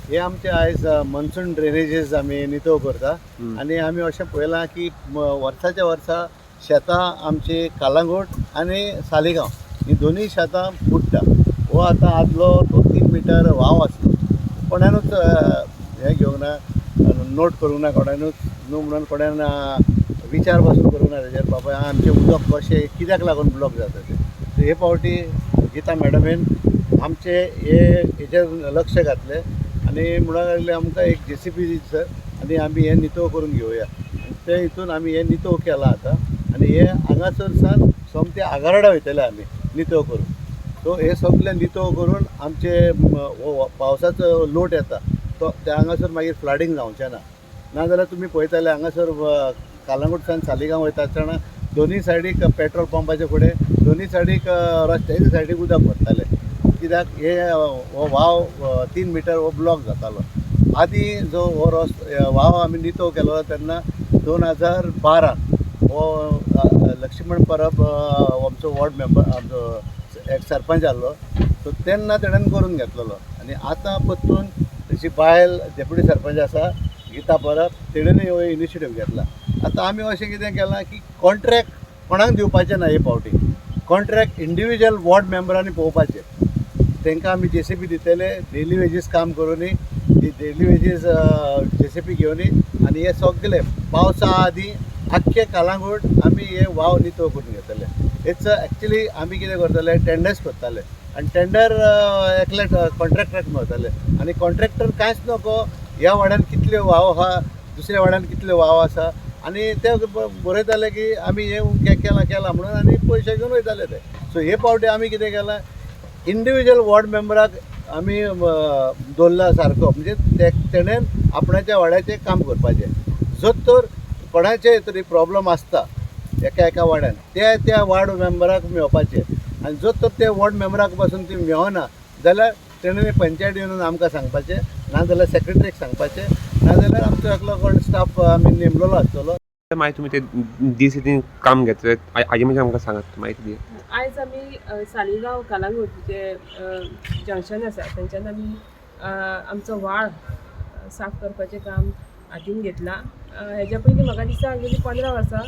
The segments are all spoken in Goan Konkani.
हे आमचे आयज मॉन्सून ड्रेनेजीस आमी नितळ करता आनी आमी अशें पळयलां की वर्साच्या वर्सा शेतां आमची कालांगूट आनी सालिगांव ही दोनूय शेतां बुडटा. हो आतां आदलो तो 3 मिटर व्हांव आसलो. कोणानूच हें घेवंक ना, नोट करूंक ना कोणानूच, न्हू म्हणून कोणान विचार पासून करूंक ना तेजेर, बाबा आमचें उदक कशें कित्याक लागून ब्लॉक जाता तें. सो हे फावटी गीता मॅडमीन आमचे हे हेजेर लक्ष घातलें आनी म्हणूंक लागले, आमकां एक जेसीबी दी सर आनी आमी हें नितळ करून घेवया. आनी ते हितून आमी हें नितळ केलां आतां आनी हे हांगासर सान सोमतें आगारडा वयतले आमी नितळ करून. सो हे सगळें नितळ करून आमचे हो पावसाचो लोट येता तो ते हांगासर मागीर फ्लडिंग जावचें ना. नाजाल्यार तुमी पळयताले, हांगासर कालांगूटच्यान सालिगांव वयता आसतना दोनूय सायडीक, पेट्रोल पंपाच्या फुडें दोनूय सायडीक, रस्त्याच्या सायडीक उदक भरतालें. कित्याक हे हो व्हांव 3 मिटर हो ब्लॉक जातालो. आदीं जो हो रस्तो व्हांव आमी नितळ केलो तेन्ना 2012 हो लक्ष्मण परब आमचो वॉर्ड मेंबर, आमचो एक सरपंच आहलो, सो तेन्ना तेणेन करून घेतलेलो. आनी आतां परतून तेची बायल डेप्युटी सरपंच आसा, गीता परब, तेणेनूय हो इनिशिएटीव घेतला. आतां आमी अशें कितें केलां की कॉन्ट्रॅक्ट कोणाक दिवपाचें ना. हे फावटी कॉन्ट्रॅक्ट इंडिविज्युअल वॉर्ड मेंबरांनी पळोवपाचें. तांकां आमी जेसीबी दितले, डेली वेजीस काम करूनी, ती डेली वेजीस जेसीबी घेवनी आनी हे सगळे पावसा आदीं आख्खे कालांगूट आमी हे वाव नितळ करून घेतले. It's actually आमी कितें करतले, टेंडर्स करताले आनी टेंडर एकले कॉन्ट्रॅक्टराक मेळताले आनी कॉन्ट्रॅक्टर कांयच नको, ह्या वाड्यान कितल्यो वाव आहा, दुसऱ्या वाड्यान कितल्यो वाव आसा आनी ते बरयताले की आमी हें केलां केलां म्हणून आनी पयशे घेवन वयताले ते. सो हे फावटी आमी कितें केलां, इंडिविज्युअल वॉर्ड मेंबराक आमी दवरला सारको, म्हणजे ते तेणेन आपणाच्या वाड्याचें काम करपाचें. जर तर कोणाचें तरी प्रॉब्लम आसता एका एका वाड्यान, ते त्या वॉर्ड मेंबराक मेळपाचें आनी जर तर ते वॉर्ड मेंबराक पासून ती मेळना जाल्यार तेणें पंचायत येवन आमकां सांगपाचें, नाजाल्यार सेक्रेटरीक सांगपाचें, नाजाल्यार आमचो एकलो कोण स्टाफ आमी नेमलेलो आसतलो. मागीर तुमी ते दीस हितून काम घेतले, हाजे म्हणजे आमकां सांगात, म्हायती दिया. आयज आमी सालिगांव कालांगूट जे जंक्शन आसा थंयच्यान आमी आमचो व्हाळ साफ करपाचें काम हातीन घेतलां. हेज्या पयलीं म्हाका दिसता गेलीं 15 वर्सां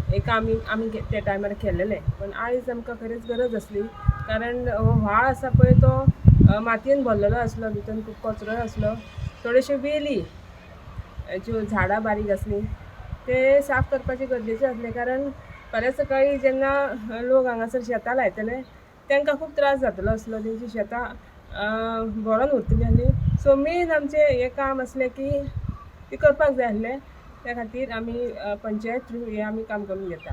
हें काम आमी त्या टायमार केल्लेलें, पण आयज आमकां खरेंच गरज आसली, कारण हो व्हाळ आसा पळय तो मातयेन भरलेलो आसलो, भितर खूब कचरोय आसलो, थोड्योश्यो वेली ज्यो झाडां बारीक आसलीं ते साफ करपाचें गरजेचें आसलें, कारण फाल्यां सकाळीं जेन्ना लोक हांगासर शेतां लायतले तांकां खूब त्रास जातलो आसलो, तेंची शेतां भरोन उरतलीं आसलीं. सो मेन आमचें हें काम आसलें की ती करपाक जाय आसलें. त्या खातीर आमी पंचायत थ्रू हें आमी काम करून घेता.